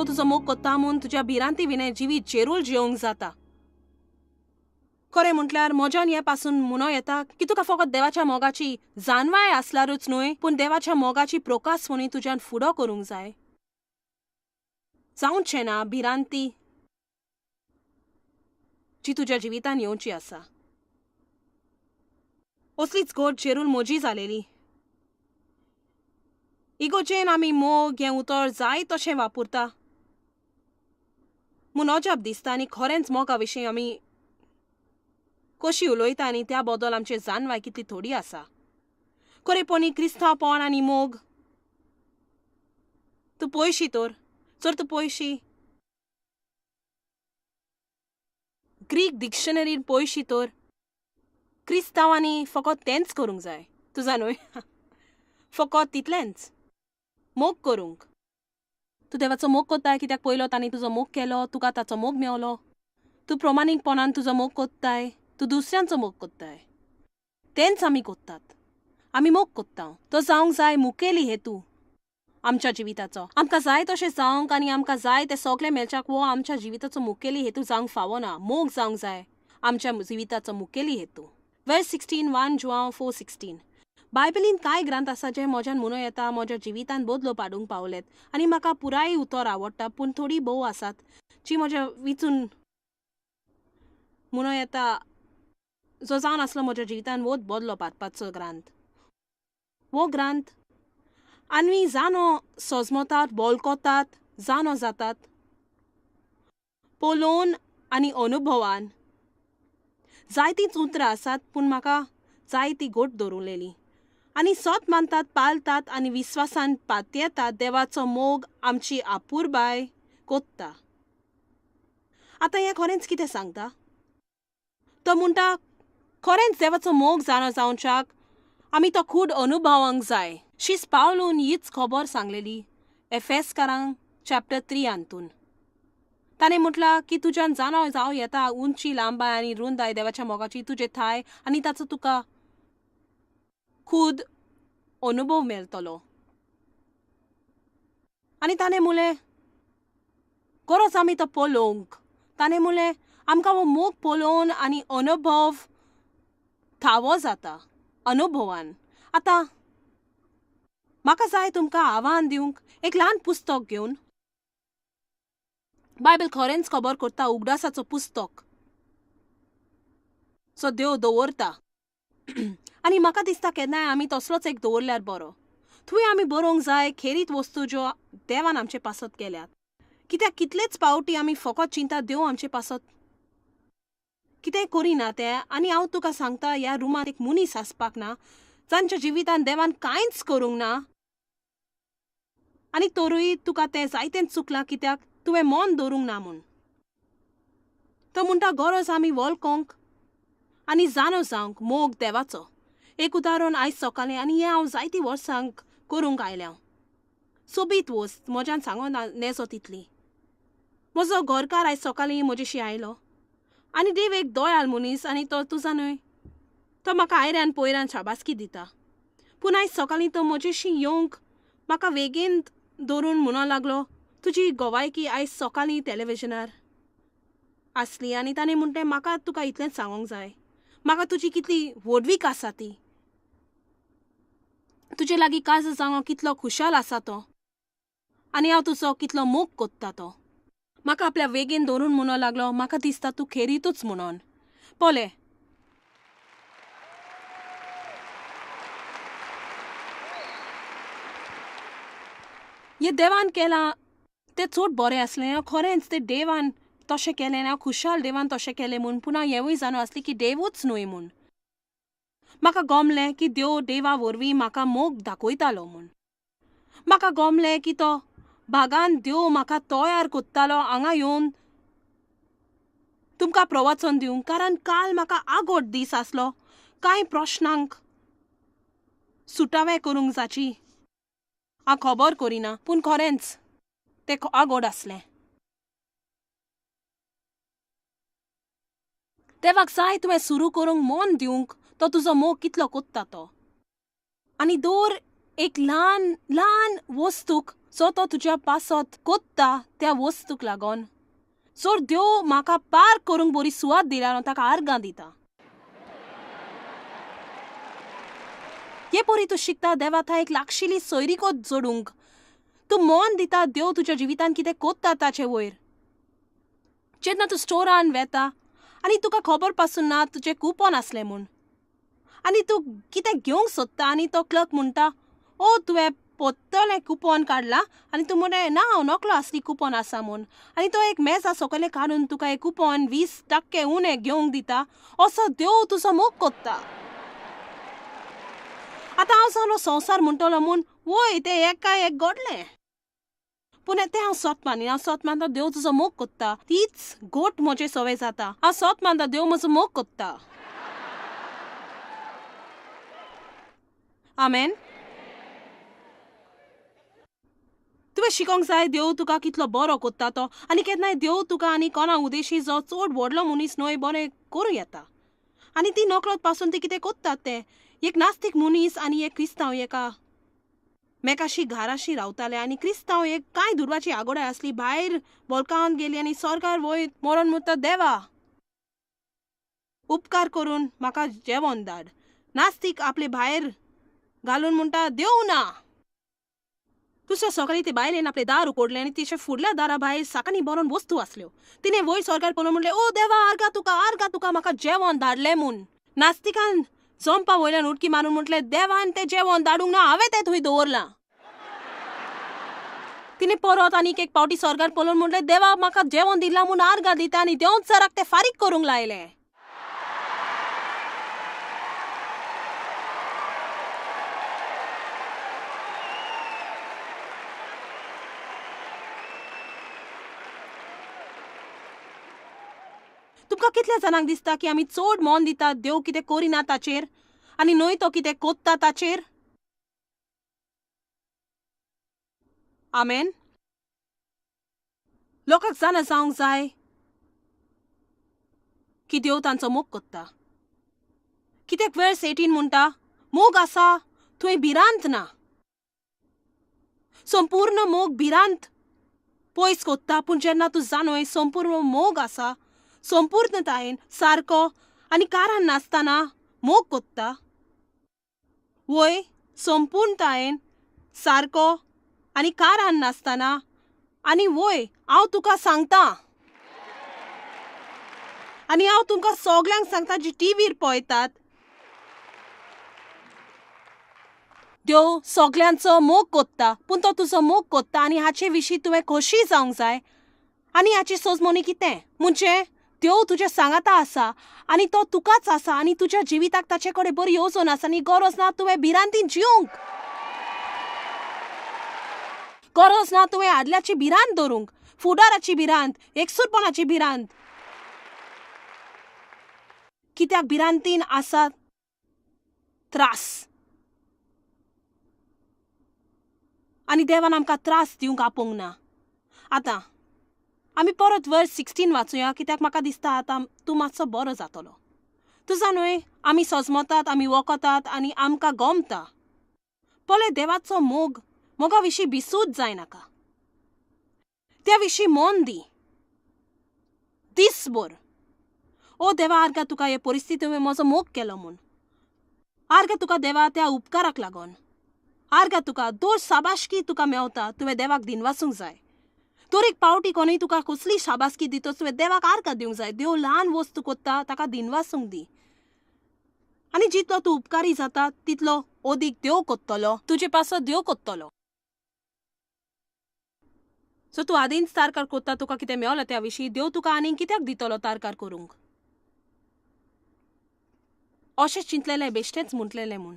तुजो मोग कोत्ता म्हूण तुज्या भिरांती विणे जिवीत जेरूल जियोंक जाता. खरें म्हटल्यार म्हज्यान हे पासून म्हणो येता की तुका फकत देवाच्या मोगाची जानवाय आसल्यारूच न्हय, पूण देवाच्या मोगाची प्रोकासवणी तुज्यान फुडो करूंक जाय. जावचें ना भिरांती जी तुज्या जिवितान येवची आसा. असलीच गोड जेरूल म्हजी जालेली. इगोजेन आमी मोग हें उतर जाय तशें वापरता म्हूण अजाप दिसता आनी खरेंच मोगा विशीं आमी कशी उलयता आनी त्या बद्दल आमचे जानवाय कितली थोडी आसा. खरेपणी क्रिस्तांवपण आनी मोग तूं पयशी तर जर तूं पयशी ग्रीक डिक्शनरीन पयशी तर क्रिस्तांवांनी फकत तेंच करूंक जाय. तुजा न्हय फकत तितलेंच मोग करूंक. तूं देवाचो मोग कोत्ताय कित्याक पयलो तांणी तुजो मोग केलो, तुका ताचो मोग मेवलो. तूं प्रमाणीकपणान तुजो मोग कोत्ताय, तूं दुसऱ्यांचो मोग कोत्ताय. तेंच आमी कोत्तात, आमी मोग कोत्ता. तो जावंक जाय मुखेली हेतू आमच्या जिविताचो. आमकां जाय तशें जावंक आनी आमकां जाय तें सगळें मेळच्याक हो आमच्या जिविताचो मुखेली हेतू जावंक फावना. मोग जावंक जाय आमच्या जिविताचो मुखेली हेतू. वर्स 16 1 जुआंव 4:16. बायबलीन कांय ग्रंथ आसा जे म्हज्यान म्हणूं येता म्हज्या जिवितान बदलो पाडूंक पावलेत आनी म्हाका पुराय उतर आवडटा, पूण थोडी भोव आसात जी म्हज्या विचून म्हणूं येता जो जावन आसलो म्हज्या जिवितान वोत बदलो पाडपाचो ग्रांथ. हो ग्रांथ आनी जाणो सजमतात, बोलकोतात, जाणो जातात पळोवन आनी अनुभवान. जायतींच उतरां आसात पूण म्हाका जायती गोट दवरलेली. आनी सत मानतात, पाळतात आनी विस्वासान पातयेतात देवाचो मोग आमची आपुरबाय कोत्ता. आतां हें खरेंच कितें सांगता? तो म्हणटा खरेंच देवाचो मोग जाणो जावच्याक आमी तो खूब अनुभवांक जाय. शीस पावलून हीच खबर सांगलेली एफेसकारांक चॅप्टर 3 हातून. ताणें म्हटलां की तुज्यान जाणो जावं येता उंची, लांबाय आनी रुंदाय देवाच्या मोगाची तुजे थाय आनी ताचो तुका खूद अनुभव मेळटलो. आनी ताणें म्हणलें गरज आमी तो पळोवंक. ताणें म्हणलें आमकां हो मोग पळोवन आनी अनुभव थावो जाता अनुभवान. आतां म्हाका जाय तुमकां आव्हान दिवंक एक ल्हान पुस्तक घेवन. बायबल खरेंच खबर करता उगडासाचो पुस्तक सो देव दवरता. आनी म्हाका दिसता केन्नाय आमी तसलोच एक दवरल्यार बरो. थंय आमी बरोवंक जाय खेरीत वस्तू ज्यो देवान आमचे पासत केल्यात. कित्याक कितलेच पावटी आमी फकत चिंता देव आमचे पासत कितें करिना तें. आनी हांव तुका सांगता ह्या रुमांत एक मनीस आसपाक ना जांच्या जिवितान देवान कांयच करूंक ना आनी तरूय तुका तें जायतेंच चुकलां कित्याक तुवें मन दवरूंक ना म्हूण. तो म्हणटा गरज आमी वळखोंक आनी जाणो जावंक मोग देवाचो. एक उदाहरण आयज सकाळीं आनी हें हांव जायतीं वर्सांक करूंक आयल्या. सोबीत वस्त म्हज्यान सांगो नेजो तितली. म्हजो घरकार आयज सकाळीं म्हजेशी आयलो आनी देव एक दयाळ मनीस आनी तो तुजा न्हय तो म्हाका आयऱ्यान पयऱ्यान शाबासकी दिता. पूण आयज सकाळीं तो म्हजेशी येवंक म्हाका वेगेन दवरून म्हणूंक लागलो तुजी गोवायकी आयज सकाळीं टॅलिविजनार आसली आनी ताणें म्हणलें म्हाका तुका इतलेंच सांगूंक जाय, म्हाका तुजी कितली व्हडवीक आसा ती, तुजे लागीं काज जावं कितलो खुशाल आसा तो आनी हांव तुजो कितलो मोग कोत्ता तो. म्हाका आपल्या वेगेन दवरून म्हणूंक लागलो म्हाका दिसता तूं खेरीतूच म्हणून. पळय हें देवान केलां तें चड बरें आसलें. खरेंच तें देवान तशें केलें आनी हांव खुशाल देवान तशें केलें म्हूण. पूण हांव हेंवूय जाणो आसलें की देवूच न्हय म्हूण. म्हाका गमलें की देव देवा वरवीं म्हाका मोग दाखयतालो म्हूण. म्हाका गमलें की तो बागान देव म्हाका तयार कोत्तालो हांगा येवन तुमकां प्रवचन दिवंक, कारण काल म्हाका आगोट दीस आसलो कांय प्रश्नांक सुटावे करूंक जाची हांव खबर करिना, पूण खरेंच तें आगोड आसलें. देवाक जाय तुवें सुरू करूंक मन दिवंक तो तुजो मोग कितलो कोत्ता तो. आनी दर एक ल्हान ल्हान वस्तूक जो तो तुज्या पासत कोत्ता त्या वस्तूक लागोन. जर देव म्हाका पार्क करूंक बरी सुवात दिल्यार हांव ताका आर्गां दिता. हे परी तूं शिकता देवा थंय एक लागशिल्ली सोयरीगत जोडूंक. तूं मन दिता देव तुज्या जिवितान कितें कोत्ता ताचे वयर. जेन्ना तूं स्टोरान वेता आनी तुका खबर पासून ना तुजें कुपन आसलें म्हूण आनी तूं कितें घेवंक सोदता आनी तो क्लर्क म्हणटा, ओ तुवें पोत्तलें कुपन काडलां आनी तूं म्हणलें ना हांव नकलो आसली कुपन आसा म्हूण आनी तो एक मेजा सकयलें काडून तुका एक कुपन 20% उणें घेवंक दिता. असो देव तुजो मोग कोत्ता. आतां हांव जालो संवसार म्हणटलो म्हूण वय तें एका एक घडलें, पूण तें हांव सत मानी. हांव सत मानता देव तुजो मोग कोत्ता. तीच गोट म्हजे सवय जाता. हांव सत मानता देव म्हजो मोग कोत्ता. आमेन. तुवें शिकोंक जाय देव तुका कितलो बरो कोत्ता तो आनी केन्नाय देव तुका आनी कोणा उदेशी जो चड व्हडलो मनीस न्हय बरें करूं येता. आनी ती नकळत पासून ती कितें कोत्तात तें. एक नास्तीक मनीस आनी एक क्रिस्तांव एका मेकाशी घराशी रावताले आनी क्रिस्तांव एक कांय दुर्वाची आगोडाय आसली. भायर बोलकावन गेली आनी सरकार वयर मरोन म्हणटा, देवा उपकार करून म्हाका जेवण धाड. नास्तीक आपले भायर घालून म्हणटा, देव ना. दुसऱ्या सकाळी ते बायलेन आपले दार उकोडलें आनी तिच्या फुडल्या दारा भायर साकांनी बरोवन वस्तू आसल्यो. तिणें वयर सरकार पळोवन म्हणलें, ओ देवा आर्गां तुका, आर्गां तुका, म्हाका जेवण धाडलें म्हूण. नास्तिकान जंपा वयल्यान उडकी मारून म्हटलें, देवान तें जेवण धाडूंक ना, हांवें तें थंय दवरलां. तिणें परत आनीक एक पावटी सरकार पळोवन म्हटलें, देवा म्हाका जेवण दिलां म्हूण आर्गां दिता आनी देवच सराक तें फारीक करूंक लायलें. तुमकां कितल्या जाणांक दिसता की आमी चड मन दितात देव कितें करिना ताचेर आनी न्हय तो कितें कोत्ता ताचेर? आमेन. लोकांक जाणा जावंक जाय की देव तांचो मोग कोत्ता. कित्याक वेळ 18 म्हणटा, मोग आसा थंय भिरांत ना. संपूर्ण मोग भिरांत पयस कोत्ता, पूण जेन्ना तूं जाणय संपूर्ण मोग आसा, संपूर्णतायेन सारको आनी कारण नासतना मोग कोत्ता, वय संपूर्णतायेन सारको आनी कारण नासतना आनी वय हांव तुका सांगता आनी हांव तुमकां सगल्यांक सांगता जी टीव्हीर पळयतात, देव सगल्यांचो मोग कोत्ता, पूण तो तुजो मोग कोत्ता आनी हाचे विशीं तुवें खोशी जावंक जाय. आनी हाची सोजमणी कितें म्हणजे देव तुज्या सांगाता आसा आनी तो तुकाच आसा आनी तुज्या जिविताक ताचे कडेन बरी येवजण आसा आनी गरज ना तुवें भिरांतीन जिवंक, गरज ना तुवें आदल्याची भिरांत दवरूंक, फुडाराची भिरांत, एकसूरपणाची भिरांत. कित्याक भिरांतीन आसा त्रास आनी देवान आमकां त्रास दिवंक आपोवंक ना. आतां आमी परत वर्स 16 वाचुया, कित्याक म्हाका दिसता आतां तूं मातसो बरो जातलो. तुजा न्हय आमी सजमतात, आमी वखतात आनी आमकां गमता. पळय देवाचो मोग, मोगा विशीं बिसूद जायनाका, त्या विशीं मन दी दीसभर. ओ देवा आर्गां तुका हे परिस्थिती म्हजो मोग केलो म्हूण, आर्गां तुका देवा त्या उपकाराक लागून, आर्गां तुका दोर शाबासकी तुका मेवता, तुवें देवाक दिनवासूंक जाय. तर एक पावटी कोणूय तुका कसली शाबासकी दितच तुवें देवाक आर्गां दिवंक जाय. देव ल्हान वस्तू कोत्ता ताका दिनवासूंक दी आनी जितलो तूं उपकारी जाता तितलो अदीक देव कोत्तलो, तुजे पासत देव कोत्तलो. सो तूं आदींच तारकार कोत्ता तुका कितें मेवलें त्या विशीं, देव तुका आनीक कित्याक दितलो तारकार करूंक? अशें चिंतलेलें बेश्टेंच म्हटलेलें म्हूण.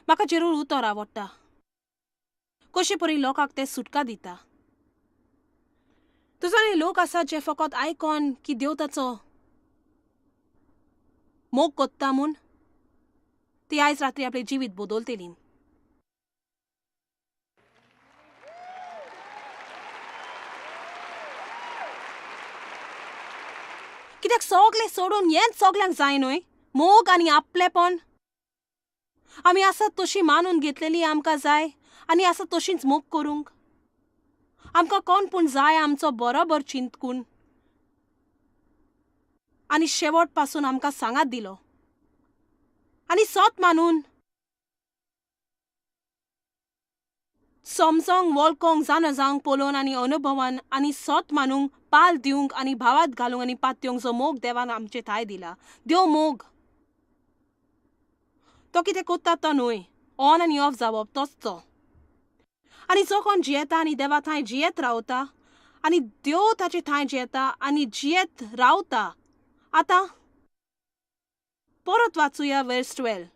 म्हाका जरूर उतर आवडटा, कशे परी लोकांक तें सुटका दिता. तुजो लोक आसा जे फकत आयकोन की देव ताचो मोग कोत्ता म्हूण ती आयज रात्री आपलें जिवीत बदलतली. कित्याक सगळें सोडून हेंच सगल्यांक जाय न्हय, मोग आनी आपलेपण. आमी आसात तशी मानून घेतलेली आमकां जाय आनी आसा तशींच मोग करूंक. आमकां कोण पूण जाय आमचो बरोबर चिंतकून आनी शेवट पासून आमकां सांगात दिलो आनी सोत मानून समजोंक वळखोंक जाणा जावंक पळोवन आनी अनुभवान आनी सोत मानूंक पाल दिवंक आनी भावात घालूंक आनी पातयेवंक जो मोग देवान आमचे थाय दिला. देव मोग तो कितें कोत्ता तो न्हय, ऑन आनी ऑफ जावप तोच तो. आनी जो कोण जियेता आनी देवा थंय जियेत रावता आनी देव ताचे थंय जियेता आनी जियेत रावता. आतां परत वाचुया वर्स 12.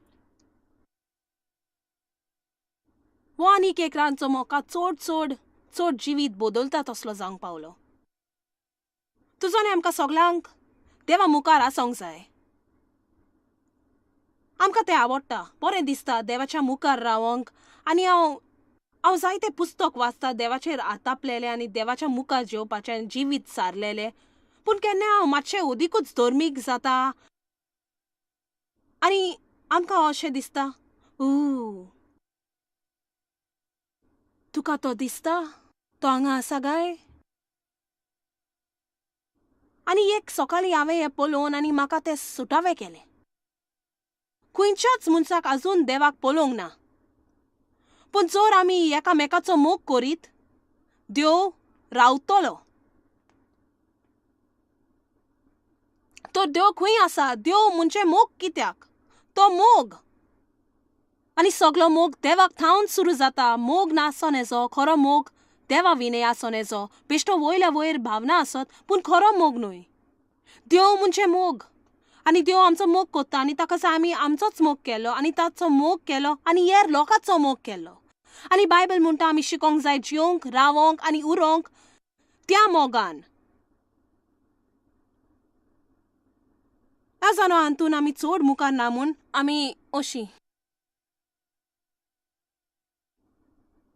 हो आनीक एक रांचो म्हाका चड चड चड जिवीत बदलता तसलो जावंक पावलो. तुजो आनी आमकां सगल्यांक देवा मुखार आसूंक जाय. आमकां तें आवडटा, बरें दिसता देवाच्या मुखार रावंक. आनी हांव हांव जायते पुस्तक वाचता देवाचेर आतापलेलें आनी देवाच्या मुखार जेवपाचें जिवीत सारलेलें, पूण केन्ना हांव मातशें अदिकूच धर्मीक जाता आनी आमकां अशें दिसता, ऊ तुका तो दिसता, तो हांगा आसा काय? आनी एक सकाळीं हांवें हें पळोवन आनी म्हाका तें सुटावें केलें. खंयच्याच मनशाक आजून देवाक पळोवंक ना, पूण जर आमी एकामेकाचो मोग करीत देव रावतलो. तर देव खंय आसा? देव म्हणजे मोग कित्याक? तो मोग. आनी सगलो मोग देवाक थावन सुरू जाता. मोग ना आसो नेजो, खरो मोग देवा विनय आसो नेजो. बेश्टो वयल्या वयर भावना आसत पूण खरो मोग न्हय. देव म्हणजे मोग आनी देव आमचो मोग कोत्ता आनी ताका आमी आमचोच मोग केलो आनी ताचो मोग केलो आनी हेर लोकांचो मोग केलो. आनी बायबल म्हणटा आमी शिकोंक जाय जिवंक, रावोंक आनी उरोंक त्या मोगान. ह्या जाणो हातून आमी चड मुखार ना म्हूण आमी अशी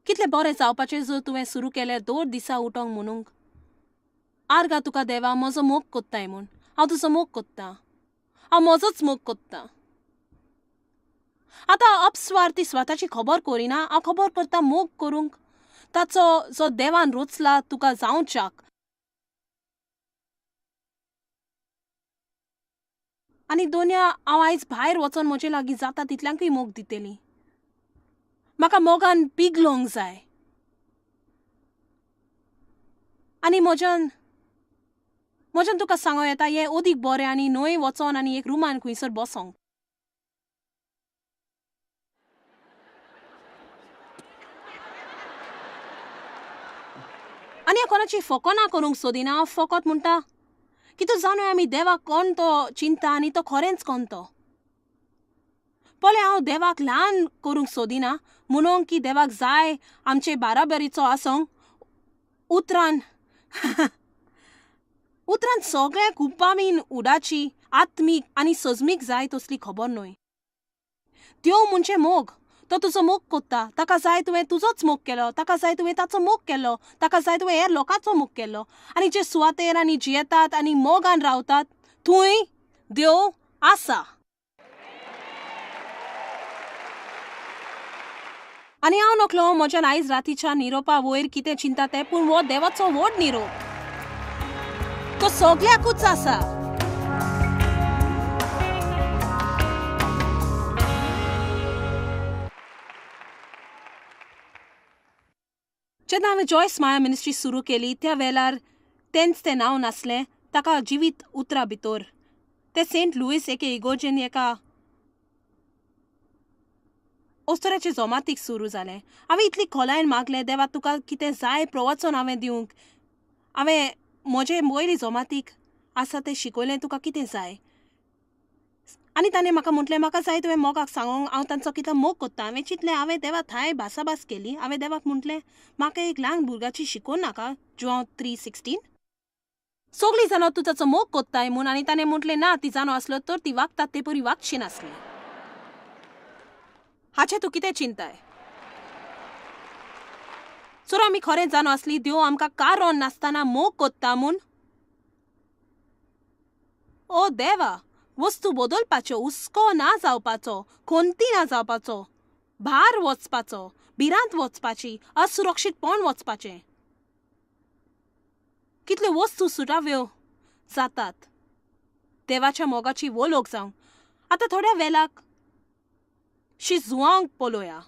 कितलें बरें जावपाचें जर तुवें सुरू केल्यार दर दिसा उठोंक म्हणूंक आर्गा तुका देवा म्हजो मोग कोत्ताय म्हूण. हांव तुजो मोग कोत्तां, हांव म्हजोच मोग कोत्तां. आतां अपस्वार्थी स्वताची खबर करिना, हांव खबर करता मोग करूंक ताचो जो देवान रोचला तुका जावच्याक. आनी दोनया हांव आयज भायर वचोन म्हजे लागीं जाता तितल्यांकूय मोग दितली. म्हाका मोगान पिगलोंक जाय आनी म्हज्यान म्हज्यान तुका सांगो येता हें अदीक बरें आनी न्हय वचोन आनी एक रुमान खंयसर बसोंक. आनी हांव कोणाची फकाणां करूंक सोदिना. हांव फकत म्हणटा की तूं जाणूय आमी देवाक कोण तो चिंता आनी तो खरेंच कोण तो. पळय हांव देवाक ल्हान करूंक सोदिना म्हणून की देवाक जाय आमचे बाराबरीचो आसोंक. उतरान उतरान सगळ्या कुपामीन उडाची आत्मीक आनी सजमीक जाय तसली खबर न्हय. देव म्हणजे मोग. तो तुजो मोग कोत्ता. ताका जाय तुवें तुजोच मोग केलो, ताका जाय तुवें ताचो मोग केलो, ताका जाय तुवें हेर लोकांचो मोग केलो. आनी जे सुवातेर आनी जियेतात आनी मोगान रावतात थंय देव आसा. आनी हांव नकलो म्हज्यान आयज रातीच्या निरोपा वयर कितें चिंता तें, पूण हो देवाचो व्हड निरोप, तो सगळ्याकूच आसा. जेन्ना हांवें जॉयस माया मिनिस्ट्री सुरू केली त्या वेळार तेंच तें नांव नासलें, ताका जिवीत उतरां भितर तें सेंट लुईस एके इगोर्जेन एका अस्तुऱ्याचे जमातीक सुरू जालें. हांवें इतली खोलायेन मागलें, देवा तुका कितें जाय प्रवचन हांवें दिवंक. हांवें म्हजे वयली जमातीक आसा तें शिकयलें, तुका कितें जाय. आनी ताणें म्हाका म्हटलें म्हाका जाय तुवें मोगाक सांगोंक हांव तांचो कितलो मोग कोत्ता. हांवें चिंतलें, हांवें देवा थंय भासाभास केली. हांवें देवाक म्हटलें म्हाका एक ल्हान भुरग्याची शिकोवन नाका, जुआंव 3:16. सगळीं जाणां तूं ताचो मोग कोत्ताय म्हूण. आनी ताणें म्हटलें ना, ती जाणो आसलो तर ती वागतात ते परी वागशी नासली. हाचें तूं कितें चिंताय? सर आमी खरें जाणो आसली देव आमकां कारण नासतना मोग कोत्ता म्हूण. ओ देवा, वस्तू बदलपाच्यो, हुस्को ना जावपाचो, खंती ना जावपाचो, भार वचपाचो, भिरांत वचपाची, असुरक्षीतपण वचपाचें. कितल्यो वस्तू सुटाव्यो जातात देवाच्या मोगाची वोलोक जावंक. आतां थोड्या वेळाक शिजुवांक पळोवया.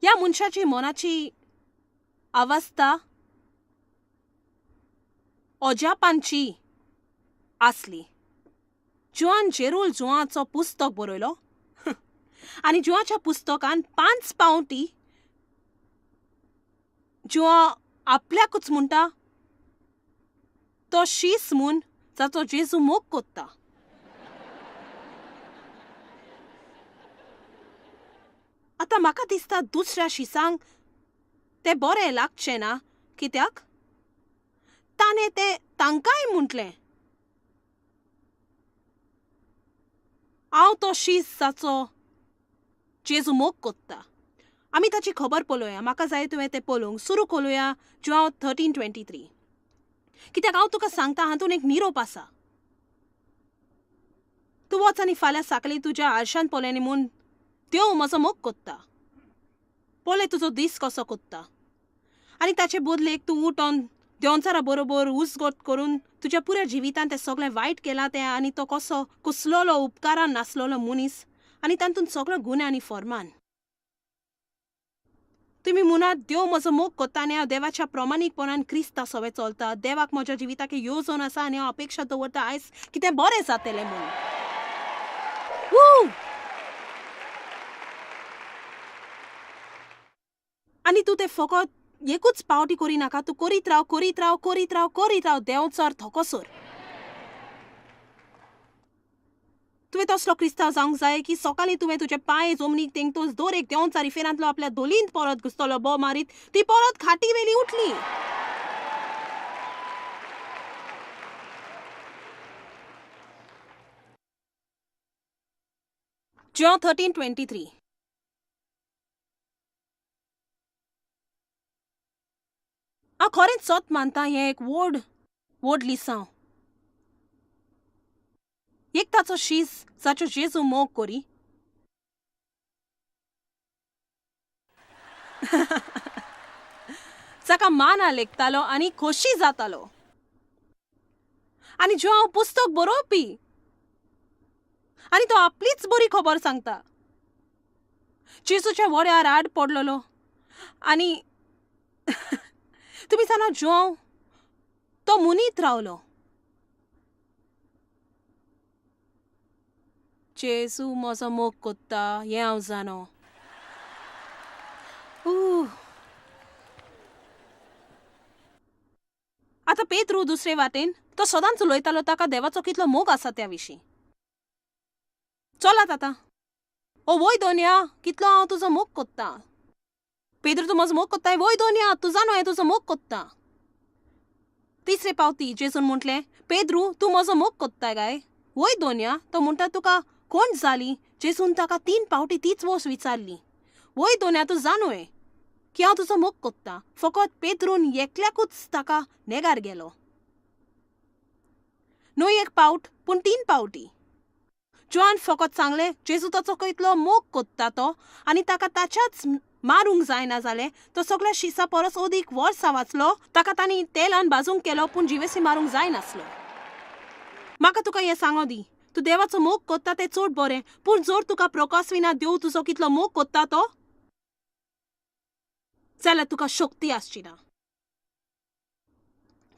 ह्या मनशाची मनाची अवस्था अजापांची आसली. जुआन जेरूल जुआचो पुस्तक बरयलो आनी जुआच्या पुस्तकान 5 पावटी जुआ आपल्याकूच म्हणटा तो शीस म्हूण जाचो जेजू मोग कोत्ता. आतां म्हाका दिसता दुसऱ्या शिसांक तें बरें लागचें ना, कित्याक ताणें तें तांकांय म्हटलें, हांव तो शीस जाचो जेजू मोग कोत्ता. आमी ताची खबर पळोवया. म्हाका जाय तुवें तें पळोवंक. सुरू करुया जुआंव 13:23. कित्याक हांव तुका सांगता हातूंत एक निरोप आसा. तूं वच आनी फाल्यां सकाळीं तुज्या आरशान पळय म्हूण देव म्हजो मोग कोत्ता, पळय तुजो दीस कसो कोत्ता. आनी ताचे बदलेक तूं उठोन देंवचारा बरोबर उजगोट करून तुज्या पुऱ्या जिवितान तें सगळें वायट केलां तें, आनी तो कसो कुसलोलो उपकारान नासलोलो मनीस आनी तातूंत सगळो गुन्यांव आनी फॉर्मान. तुमी म्हणा देव म्हजो मोग कोत्ता आनी हांव देवाच्या प्रमाणीकपणान क्रिस्ता सवें चलता, देवाक म्हज्या जिविताक येवजण आसा आनी हांव अपेक्षा दवरता आयज कितें बरें जातलें म्हूण. आनी तूं तें फकत एकूच पावटी करिनाका, तूं करीत राव, करीत राव, करीत राव, करीत राव देंवचार थकोसर. तुवें तसलो क्रिस्तांव जावंक जाय की सकाळीं तुवें तुजे पांय जमनीक तेंकतोच दर एक देंवचार इफेरांतलो आपल्या धोलींत परत घुसतलो बोव मारीत ती परत खाटी वेली उठली. जुआंव 13:23. हांव खरेंच सत मानता हें एक व्हड व्हड लिसांव. एक ताचो शीस जाचो जेजू मोग करी. जाका माना लेखतालो आनी खोशी जातालो. आनी जो हांव पुस्तक बरोवपी आनी तो आपलीच बरी खबर सांगता. जेजूच्या वड्यार आड पडलेलो आनी तुमी जाणा जो तो मुनीत रावलो. जेजू म्हजो मोग कोत्ता हें हांव जाणो. आतां पेत्रू दुसरे वाटेन तो सदांच उलयतालो ताका देवाचो कितलो मोग आसा त्या विशीं. चलात आतां ओ वय दोनया कितलो हांव तुजो मोग कोत्ता. पेद्रू तूं म्हजो मोग कोत्ताय, वय दोनया तूं जाणो हांवें तुजो मोग कोत्ता. तिसरे पावती जेजून म्हटलें, पेद्रू तूं म्हजो मोग कोत्ताय काय? वय दोनया. तो म्हणटा तुका कोण जाली? जेजून ताका 3 पावटी तीच वोस विचारली, वय दोनया तूं जाणोय की हांव तुजो मोग कोत्ता. फकत पेद्रून एकल्याकूच ताका नेगार गेलो, न्हय एक पावट पूण 3 पावटी. जुआन फकत सांगलें जेजू ताचो कितलो मोग कोत्ता तो आनी ताका ताच्याच मारूंक जायना जालें. तो सगळ्या शिसा परस अदीक वर्सां वाचलो. ताका तांणी तेलान भाजूंक केलो पूण जिवेसी मारूंक जायनासलो. म्हाका तुका हें सांगो दी, तूं देवाचो मोग कोत्ता तें चड बरें, पूण जर तुका प्रकाश विना देव तुजो कितलो मोग कोत्ता तो जाल्यार तुका शक्ती आसची ना.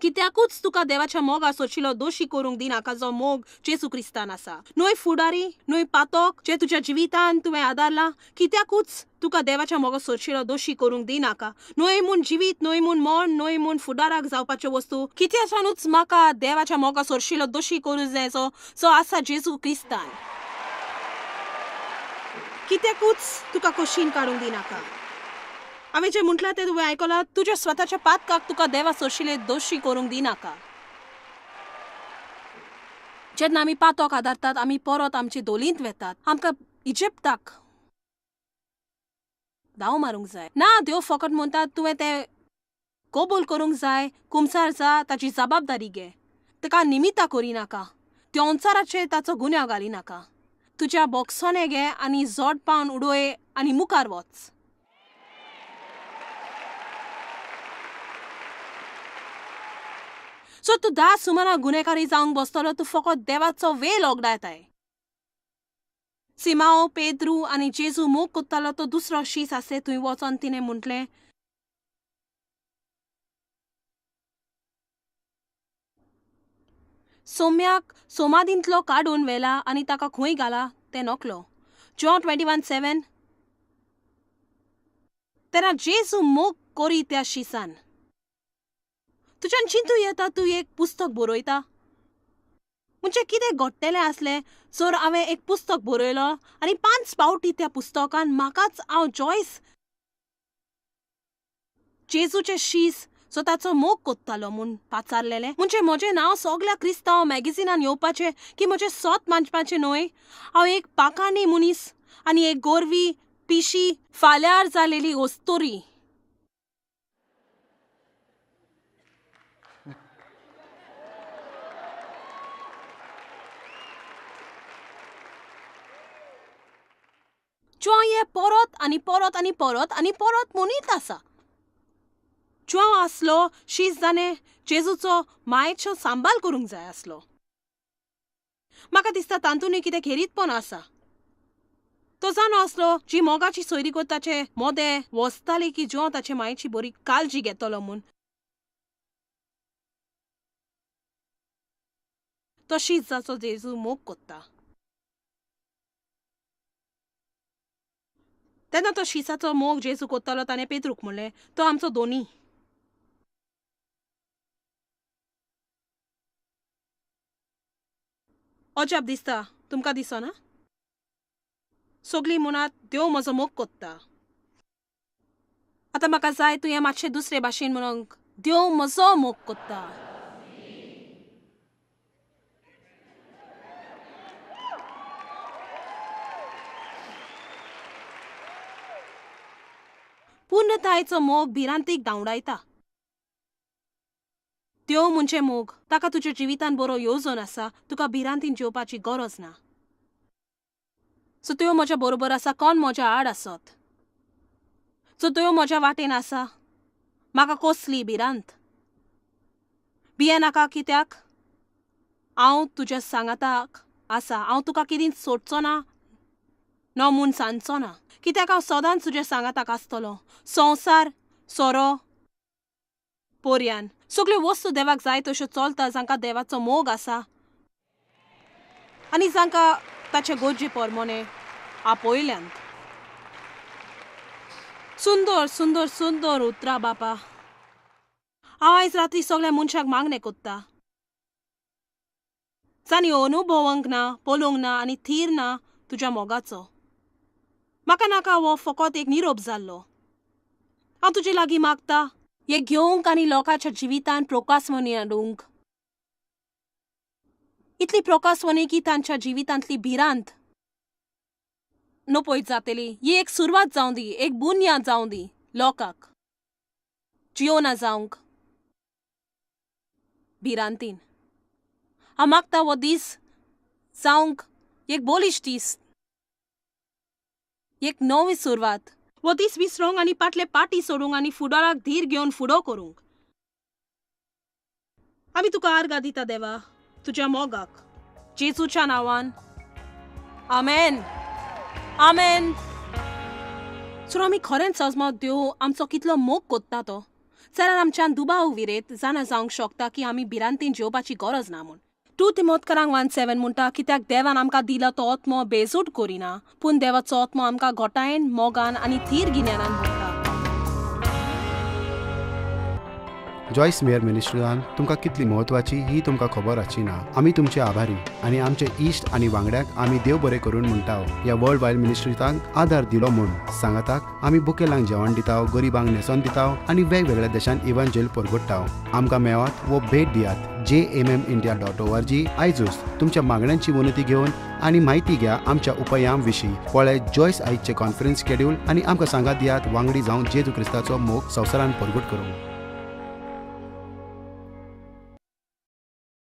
कित्याकूच तुका देवाच्या मोगा सोशिलो दोशी करूंक दिनाका जो मोग जेजू क्रिस्तान आसा. न्हय फुडारी, न्हय पातक जे तुज्या जिवितान तुवें आदारला, कित्याकूच तुका देवाच्या मोगा सोशिलो दोशी करूंक दिनाका. न्हय म्हूण जिवीत, न्हय म्हूण मरण, न्हय म्हूण फुडाराक जावपाच्यो वस्तू, कित्याच्यानूच म्हाका देवाच्या मोगा सोशिलो दोशी करूंक जाय जो आसा जेजू क्रिस्तान. कित्याकूच तुका कोशीन काडूंक दिनाका. हांवें जें म्हटलां तें तुवें आयकलां. तुज्या स्वताच्या पातकाक तुका देवा सोशिले दोशी करूंक दिनाका. जेन्ना आमी पातक आदारतात आमी परत आमचे धोलींत वेतात. आमकां इजिप्ताक धांव मारूंक जाय ना. देव फकत म्हणटा तुवें तें कबूल करूंक जाय, कुमसार जा, ताची जबाबदारी घे, ताका निमित्तां करिनाका. त्योंचाराचेर ताचो गुन्यांव घाली नाका. तुज्या बॉक्सोने घे आनी जोड पावन उडोय आनी मुखार वच. सो तूं 10 सुमारा गुन्हेकारी जावंक बसतलो, तूं फकत देवाचो वेळ ओगडायताय. सिमाओ, पेद्रू आनी जेजू मोग कोत्तालो तो दुसरो शीस आसले थंय वचोन तिणें म्हटलें, सोम्याक सोमादींतलो काडून व्हेला आनी ताका खंय घाला तें नकलो. जॉन 21:7. तेन्ना जेजू मोग करी त्या शिसान. तुज्यान चिंतू येता तूं एक पुस्तक बरयता म्हणजे कितें घडटलें आसलें जर हांवें एक पुस्तक बरयलो आनी 5 फावटी त्या पुस्तकान म्हाकाच हांव जॉयस जेजूचें शीस सो ताचो मोग कोत्तालो म्हूण पाचारलेलें. म्हणजे म्हजें नांव सगल्या क्रिस्तांव मॅगझिनान येवपाचें की म्हजें सोत मांडपाचें न्हय. हांव एक पाकाणी मनीस आनी एक गोरवी पिशी फाल्यार जालेली ओस्तोरी. ज्यो हें परत आनी परत आनी परत आनी परत म्हणीत आसा. ज्यो आसलो शीस जाणें जेजूचो मायेचो सांबाळ करूंक जाय आसलो. म्हाका दिसता तातूंतय कितें खेरीतपण आसा. तो जाणो आसलो जी मोगाची सोयरीगत ताचे मोदें वचताली की ज्यो ताचे मायेची बरी काळजी घेतलो म्हूण. तो शीस जाचो जेजू मोग कोत्ता. तेन्ना तो शिसाचो मोग जेजू कोत्तालो ताणें पेद्रूक म्हणलें, तो आमचो दोनी. अजाप दिसता तुमकां दिसना? सगळीं म्हणात देव म्हजो मोग कोत्ता. आतां म्हाका जाय तूं हें मातशें दुसरे भाशेन म्हणूंक, देव म्हजो मोग कोत्ता. पूर्णतायेचो मोग भिरांतीक धांवडायता. देव म्हणजे मोग. ताका तुज्या जिवितान बरो येवजण आसा, तुका भिरांतीन जेवपाची गरज ना. सो त्यो म्हज्या बरोबर आसा, कोण म्हज्या आड आसत? सो त्यो म्हज्या वाटेन आसा, म्हाका कसली भिरांत? भिये नाका कित्याक हांव तुज्या सांगाताक आसा. हांव तुका कितें सोडचो ना न म्हूण सांगचो ना, कित्याक हांव सदांच तुज्या सांगाताक आसतलो. संवसार सोरो पोरयान सगल्यो वस्तू देवाक जाय तश्यो चलता, जांकां देवाचो मोग आसा आनी जांकां ताचे गरजे प्रमाणे आपयल्यांत. सुंदर सुंदर सुंदर उतरां बापा. हांव आयज राती सगळ्या मनशांक मागणें कोत्ता, जांणी अनुभवंक ना, पळोवंक ना आनी थीर ना तुज्या मोगाचो. म्हाका नाका हो फकत एक निरोप जाल्लो. हांव तुजे लागीं मागता हे घेवंक आनी लोकांच्या जिवितान प्रोकासवणी हाडूंक, इतली प्रोकासवणी की तांच्या जिवितांतली भिरांत नपयत जातली. ही एक सुरवात जावं दी, एक बुन्याद जावं दी लोकांक जियोना जावंक भिरांतीन. हांव मागता हो दीस जावंक एक बोलिश दीस, एक नवी सुरवात. हो दीस विसरूंक आनी पाटले पाटी सोडूंक आनी फुडाराक धीर घेवन फुडो करूंक. आमी तुका आर्गां दिता देवा, तुज्या मोगाक, जेजूच्या नांवान. आमेन, आमेन. सो आमी खरेंच अजमाव देव आमचो कितलो मोग कोत्ता तो, जाल्यार आमच्यान दुबाव विरेत जाणा जावंक शकता की आमी भिरांतीन जेवपाची गरज ना म्हूण. 2 तिमोतकरांक 1:7 म्हणटा, कित्याक देवान आमकां दिला तो आत्मो बेजूट करिना, पूण देवाचो आत्मो आमकां घोटायेन, मोगान आनी थीर गिन्यानान भरता. जॉयस मेयर मिनिस्ट्रीन तुमकां कितली म्हत्वाची ही तुमकां खबर आसची ना. आमी तुमचे आभारी आनी आमचे इश्ट आनी वांगड्याक आमी देव बरें करून म्हणटा ह्या वर्ल्ड वायड मिनिस्ट्रींत आदार दिलो म्हूण. सांगाताक आमी बुकेलांक जेवण दिता, गरिबांक न्हेसोन दिता आनी वेगवेगळ्या देशांत इव्हांजेल परगट्टा. आमकां मेळात वो भेट दियात jmmindia.org. आयजूच तुमच्या मागण्यांची विनंती घेवन आनी म्हायती घ्या आमच्या उपायां विशीं. पळय जॉयस आयजचें कॉन्फरन्स शेड्यूल आनी आमकां सांगात दियात वांगडी जावन जेजू क्रिस्ताचो मोग संवसारान परगट करूंक.